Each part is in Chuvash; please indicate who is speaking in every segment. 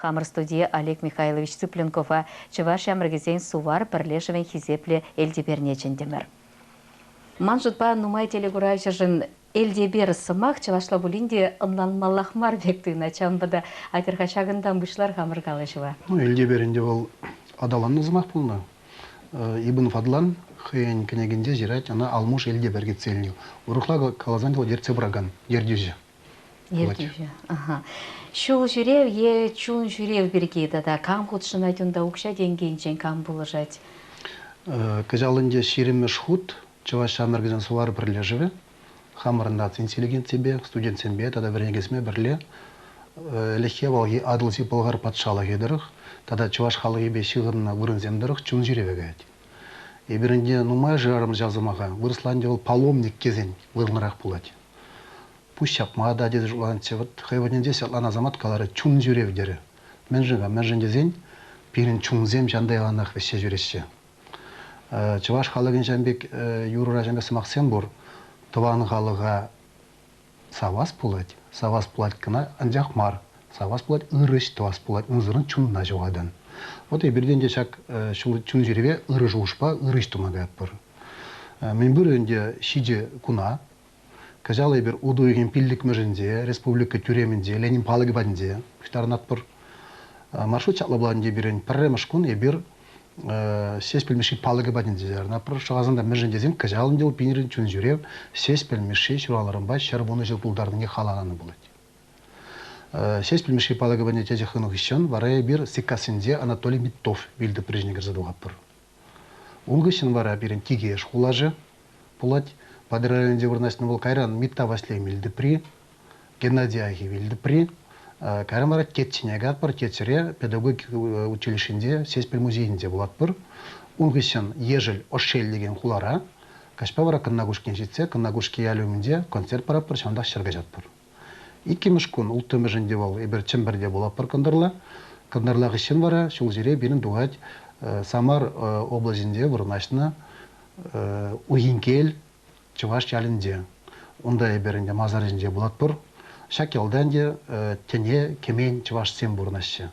Speaker 1: Хамӑр студие Олег Михайлович Цыпленкова чӑваш ҫамрӑкӗсен Сувар пӗрлешӗвӗн хисеплӗ элтеперне чӗнтӗмӗр. Ман шутпа, нумай телекуравҫӑшӑн элтепер сӑмах чӑвашла пулин те ӑнланмаллах мар пек туйӑнать. Ҫавӑнпа та атьӑр-ха ҫакӑнтан пуҫлар хамӑр калаҫӑва.
Speaker 2: Ну, элтепер ӗнтӗ вӑл аталаннӑ сӑмах пулнӑ. Ибн Фадлан хӑйӗн кӗнекинче ҫырать, ӑна Алмуш элтепер кӗтсе илнӗ. Урӑхла каласан вӑл ертсе пыракан ертӳҫӗ.
Speaker 1: Ертӳҫӗ. Аха. Ҫул ҫӳрев е чун ҫӳрев пирки тата кам хутшӑнать унта укҫа-тенкӗ енчен кам пулӑшать?
Speaker 2: Кӑҫал ӗнтӗ ҫирӗммӗш хут Чӑваш ҫамрӑкӗсен Сувар пӗрлешӗвӗ хамӑрӑн наци интеллигенципе, студентсемпе тата вӗренекенсемпе пӗрле ӗлӗкхи авалхи Атӑлҫи Пӑлхар патшалӑхӗ тӑрӑх тата чӑваш халӑхӗпе ҫыхӑннӑ вырӑнсем тӑрӑх чун ҫӳреве каять. Эпир ӗнтӗ нумай шырарӑмӑр ҫав сӑмаха. Вырӑсла ӗнтӗ вӑл паломник тесен вырӑнлӑрах пулать. Пуҫ ҫапма та тесе шутланатчӗ. Вот хӑй вӑхӑтӗнче Светлана Асамат каларӗ, чун ҫӳрев терӗ. Мӗншӗн-ха? Мӗншӗн тесен пирӗн чунсем ҫанта яланах вӗҫсе ҫӳреҫҫӗ. Чӑваш халӑхӗн ҫавӑн пек юрӑра ҫавӑн пек сӑмахсем пур. Тӑван халӑха савас пулать, савас пулать кӑна, анчах мар. Савас пулать, ырӑ ӗҫ тӑвас пулать, унсӑрӑн чунна ҫухатӑн. Вот эпир те ӗнтӗ ҫак чун ҫӳреве ырӑ шухӑшпа ырӑ ӗҫ тума каятпӑр. Мӗнпур ӗнтӗ ҫичӗ куна. Кӑҫал эпир утӑ уйӑхӗн пиллӗкмӗшӗнче республика тӳремӗнче Ленин палӑкӗ патӗнче пуҫтарӑнатпӑр. Маршрут ҫапла пулать ӗнтӗ пирӗн. Пӗрремӗш кун эпир Ҫеҫпӗл Мишши палӑкӗ патӗнче чарӑнатпӑр. Шӑхасанта мӗншӗн тесен кӑҫал ӗнтӗ вӑл пинрен чун ҫӳрев Ҫеҫпӗл Мишши ҫуралнӑранпа 110 ҫул тултарнине халалланӑ пулать. Ҫеҫпӗл Мишши палӑкӗ патне чечек хунӑ хыҫҫӑн вара эпир Сиккассинче Анатолий Миттов вилтӑпри ҫине кӗрсе тухатпӑр. Ун хыҫҫӑн вара пирӗн Тикеш хулашӗ пулать. Патӑрьел районӗнче вырнаҫнӑ вӑл. Кайран Митта Ваҫлей вилтӑпри, Геннадий Айхи вилтӑпри. Кайран вара Теччӗне каятпӑр. Теччӗре педагогика училищинче Ҫеҫпӗл музейӗнче пулатпӑр. Ун хыҫҫӑн Ешӗл Ошшел текен хулара. Каҫпа вара Кӑнна Кушкине ҫитсе Кӑнна Кушки ялӗ умӗнче концерт паратпӑр, ҫавӑнтах ҫӗр каҫатпӑр. Иккӗмӗш кун, улттӑмӗшӗнче вӑл, эпир Чӗмпӗрте пулатпӑр кӑнтӑрла. Кӑнтӑрла хыҫҫӑн вара ҫул ҫӳре пирӗн тухать Самар облаҫӗнче вырнаҫнӑ Ухинкел чӑваш ялӗнче. Унта эпир ӗнтӗ масар ҫинче пулатпӑр. Ҫак ялта ӗнтӗ тӗне кӗмен чӑвашсем пурӑнаҫҫӗ.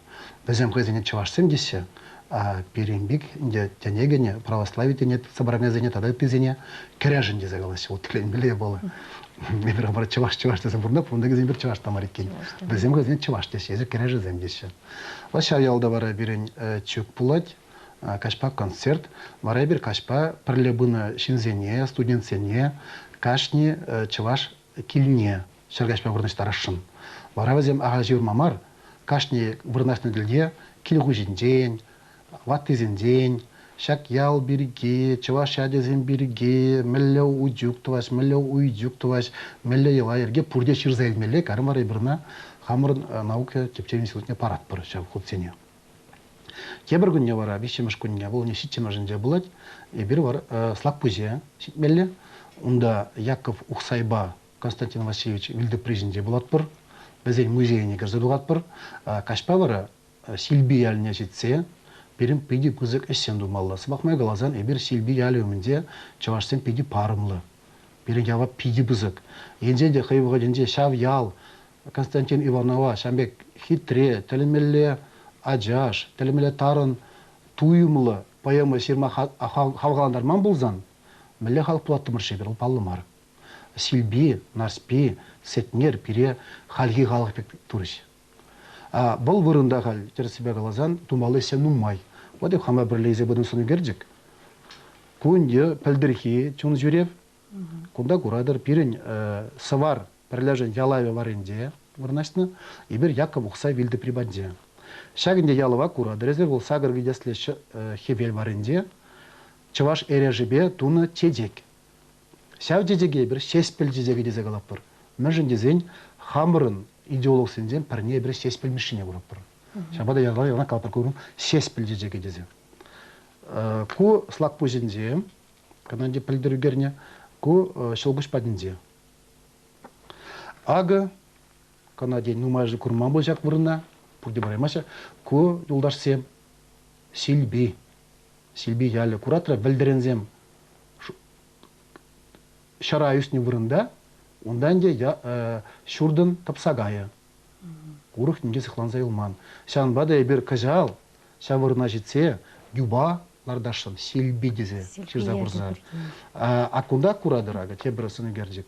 Speaker 2: Вӗсем хӑйсене чӑвашсем теҫҫӗ, а пирӗн пек ӗнтӗ тӗне кӗнӗ, православи тӗне тытса пыракансене тата ыттисене кӗрешӗн тесе калаҫҫӗ. Вот тӗлӗнмелле япала. Эпир хамӑра чӑваш чӑваш тесе пурӑнатпӑр, унта кӗсен пӗр чӑваш та мар иккен. Вӗсем хӑйсене чӑваш теҫҫӗ, эсир кӗрешӗсем теҫҫӗ. Вот ҫав ялта вара пирӗн чӳк пулать, каҫпа концерт. Вара эпир каҫпа пӗрле пынӑ ҫынсене, студентсене кашни чӑваш килне ҫӗр каҫпа вырнаҫтарасшӑн. Вара вӗсем ахаль ҫывӑрма мар, кашни вырнаҫнӑ тӗлте кил хуҫинчен, ваттисенчен, ҫак ял пирки, чӑваш ячӗсем пирки, мӗнле утюг тӑваҫ, мӗнле уйтюк тӑваҫ, мӗнле йӑла-йӗрке пурте ҫырса илмелле. Карӑм вара эпир ӑна хамӑрӑн наука тӗпчев институтне паратпӑр ҫав хутсене. Тепӗр кунне вара, виҫҫӗмӗш кунне, вӑл ҫиччӗмӗшӗнче пулать, эпир вара Слакпуҫе ҫитмелле. Унта Яков Ухсайпа Константин Васильевич вилтӑпри ҫинче пулатпӑр. Вӗсен музейне кӗрсе тухатпӑр. Каҫпа вара Силпи ялне ҫитсе пирӗн питӗ пысӑк ӗҫсем тумалла. Сӑмах май каласан, эпир Силпи ялӗ умӗнче чӑвашсем питӗ парӑмлӑ. Пирӗн яла питӗ пысӑк. Енчен те хӑй вӑхӑтӗнче ҫав ял Константин Иванова ҫавӑн пек хитре, тӗлӗнмелле ачаш, тӗлӗнмелле тарӑн туйӑмлӑ поэма ҫырма хавхалантарман пулсан, мӗнле халӑх пулаттӑмӑр-ши эпир, вӑл паллӑ мар. Силпи, Нарспи, Сетнер пире хальхи халӑх пек турӗҫ. Вӑл вырӑнта халь, тӗрӗссипе каласан, тумалли ӗҫсем нумай. Вот эп хама пӗрле илсе пытӑм сӑнӳкерчӗк. Ку ӗнтӗ пӗлтӗрхи чун ҫӳрев. Кунта куратӑр, пирӗн Сӑвар пӗрлешӗн ялавӗ варринче вырнаҫнӑ. Эпир Яков Ухсай вилтӑпри патӗнче. Ҫак ӗнтӗ ялава куратӑр эсир, вӑл сакӑр кӗтеслӗ хӗвел варринче чӑваш эрешӗпе тунӑ чечек. Ҫав чечеке эпир Ҫеҫпӗл чечекӗ тесе калатпӑр. Мӗншӗн тесен хамӑрӑн идеологсенчен пӗрне эпир Ҫеҫпӗл Мишшине куратпӑр. Ҫавӑнпа та ялан яланах калатпӑр ку Ҫеҫпӗл чечекӗ тесе. Ку Слакпуҫӗнче, кӑна пӗлтӗр ӳкернӗ, ку Ҫӑлкуҫ патӗнче. Акӑ, кӑна тен нумайӑшӗ курман пуль ҫак вырӑна, пурте параймаҫҫӗ. Ку юлташсем Силпи, Силпи ялӗ. Куратра вӗлтӗренсем ҫӑра ӳснӗ вырӑнта, унта ӗнтӗ ҫуртӑн тӑпса кайӗ. Урӑх нимте сыхланса юлман. Ҫавӑнпа та эпир кӑҫал ҫав вырӑна ҫитсе юпа лартасшӑн, Силпи тесе ҫырса хурса. А кунта куратӑр акӑ тепӗр сӑнӳкерчӗк.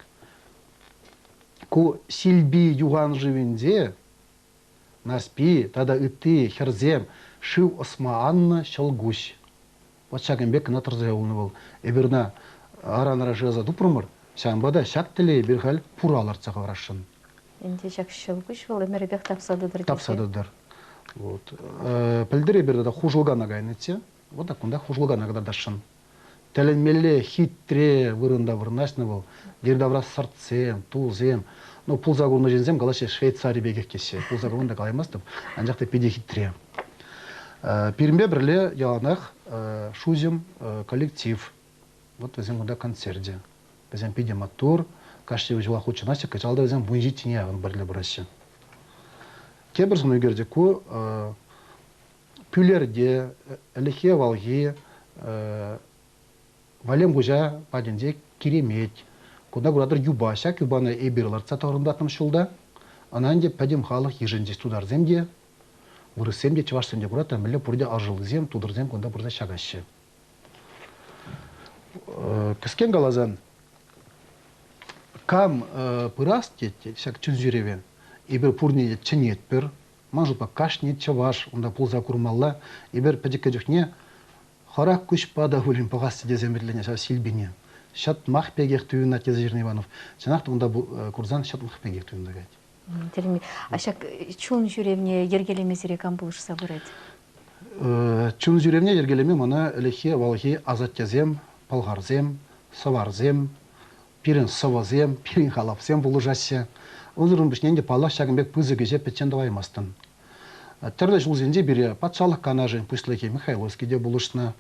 Speaker 2: Ку Силпи юхан шывӗнче Нарспи тата ытти хӗрсем шыв ӑсма аннӑ ҫӑлкуҫ. Вот ҫакӑн пек кӑна тӑрса юлнӑ вӑл. Эпир ӑна аран-аран шыраса тупрӑмӑр, ҫавӑнпа та ҫак тӗле эпир халь пура лартса хӑварасшӑн.
Speaker 1: Ӗнтӗ ҫак ҫӑлкуҫ вӑл ӗмӗрӗпех тапса тӑтӑр тесе.
Speaker 2: Тапса тӑтӑр. Вот. Пӗлтӗр эпир тата Хушӑлкана кайнӑччӗ. Вот кунта Хушӑлкана кӑтартасшӑн. Тӗлӗнмелле хитре вырӑнта вырнаҫнӑ вӑл. Йӗри-тавра сӑртсем, тусем. Ну, пулса курнӑ ҫынсем калаҫҫӗ Швейцари пекех теҫҫӗ. Пулса курман та калаймастӑп, анчах та питӗ хитре. Пирӗнпе пӗрле яланах Шуҫӑм коллектив. Вот вӗсем кунта концерчӗ. Вӗсем питӗ маттур, кашни ҫула хутшӑнаҫҫӗ, кӑҫал та вӗсем 17-не яхӑн пӗрле пыраҫҫӗ. Тепӗр сӑн ӳкерчӗк ку Пӳлерте ӗлӗкхи авалхи Валем хуҫа патӗнче киремет. Кунта куратӑр юпа. Ҫак юпана эпир лартса тӑхӑнтартӑм ҫулта. Ӑна ӗнтӗ пӗтӗм халӑх йышӑнчӗҫ тутарсем те, вырӑссем те, чӑвашсем те куратӑр, мӗнле пурте аршӑллисем, тутӑрсем кунта пырса ҫакаҫҫӗ. Кӗскен каласан, кам пырас тет ҫак чун-ҫӳреве, эпир пурне те чӗнетпӗр. Ман шутпа, кашни чӑваш унта пулса курмалла. Эпир пӗчӗккӗ чухне хӑрах куҫпа та пулин пӑхасчӗ тесе ӗмӗтленнӗ ҫав Силпине. Ҫӑтмах пекех туйӑнать тесе ҫырнӑ Иванов. Чӑнах та унта курсан ҫӑтмах пекех туйӑнса каять.
Speaker 1: Тӗлӗнме. А ҫак чун ҫӳревне йӗркелеме сире кам пулӑшса пырать?
Speaker 2: Чун ҫӳревне йӗркелеме мана ӗлӗкхи авалхи асаттесем, пӑлхарсем, сӑварсем, пирӗн сӑвӑсем, пирӗн халапсем пулӑшаҫҫӗ. Унсӑрӑн пуҫне ӗнтӗ, паллах, ҫакӑн пек пысӑк ӗҫе пӗччен тӑваймастӑн. Тӗрлӗ ҫулсенче пире патшалӑх канашӗн пуҫлӑхӗ Михайловский те пулӑшнӑ.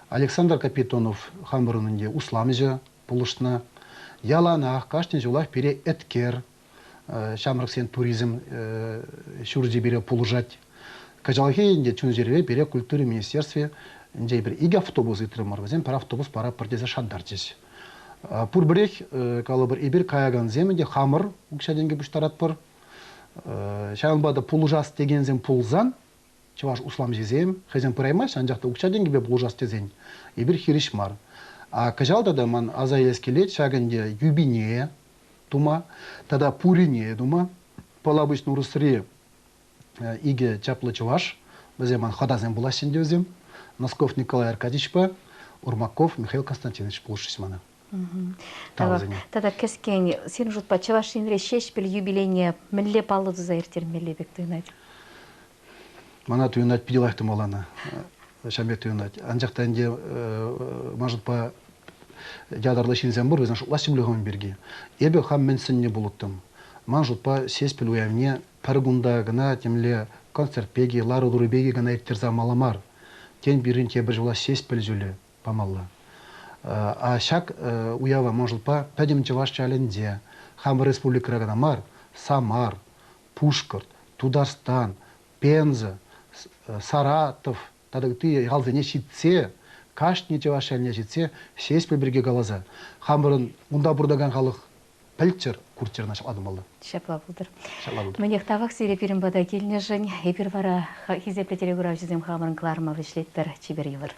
Speaker 2: Александр Капитонов хамӑрӑн ӗнтӗ усламҫӑ пулӑшнӑ. Яланах, кашни ҫулах пире Эткер ҫамрӑксен туризм ҫурчӗ пире пулӑшать. Кӑҫалхи ӗнтӗ чун-чӗрепе пире культура министерстви ӗнтӗ эпир икӗ автобус ыйтрӑмӑр, вӗсем пӗр автобус паратпӑр тесе шантарчӗҫ. Пурпӗрех, калӑпӑр, эпир каякансем ӗнтӗ хамӑр укҫа-тенкӗ пуҫтаратпӑр. Ҫавӑнпа та пулӑшас текенсем пулсан, чӑваш усламҫисем хӑйсем пыраймаҫҫӗ, анчах та укҫа-тенкӗпе пулӑшас тесен эпир хирӗҫ мар. А кӑҫал тата ман аса илес килет ҫак ӗнтӗ юпине тума тата пурине тума. Пӑлапуҫ Нурӑсри икӗ чаплӑ чӑваш, вӗсем ман хӑтасем пулаҫҫӗ ӗнтӗ вӗсем, Носков Николай Аркадьевичпа Урмаков Михаил Константинович пулӑшрӗҫ мана.
Speaker 1: Тата кӗскен, сирӗн шутпа Чӑваш Енре Ҫеҫпӗл юбилейне мӗнле паллӑ туса ирттермелле пек туйӑнать?
Speaker 2: Мана туйӑнать, питӗ лайӑх тумаланӑ. Ҫавӑн пек туйӑнать. Анчах та ӗнтӗ ман шутпа ятарлӑ ҫынсем пур, вӗсем шутлаҫҫӗ пулӗ хӑйӗн пирки. Эпӗ хам мӗн сӗннӗ пулӑттӑм. Ман шутпа Ҫеҫпӗл уявне пӗр кунта кӑна темле концерт пек-и, лару-тӑру пек-и кӑна ирттерсе ямалла мар. Тен, пирӗн тепӗр ҫула Ҫеҫпӗл ҫулӗ памалла. А ҫак уява ман шутпа пӗтӗм чӑваш ялӗнче, хамӑр республикӑра кӑна мар, Самар, Пушкӑрт, Тутарстан, Пенза, Саратов тата ытти ялсене ҫитсе, кашни чӑваш ялне ҫитсе Ҫеҫпӗл пирки каласа хамӑрӑн унта пурӑнакан халӑх пӗлччӗр, курччӑр ӑна ҫапла тумалла.
Speaker 1: Ҫапла пултӑр.
Speaker 2: Ҫапла пултӑр.
Speaker 1: Мӗнех, тавах сире пирӗн пата килнӗшӗн. Эпир вара хисеплӗ телекуравҫӑсем хамӑрӑн кӑларӑма вӗҫлетпӗр. Чипер йывӑр.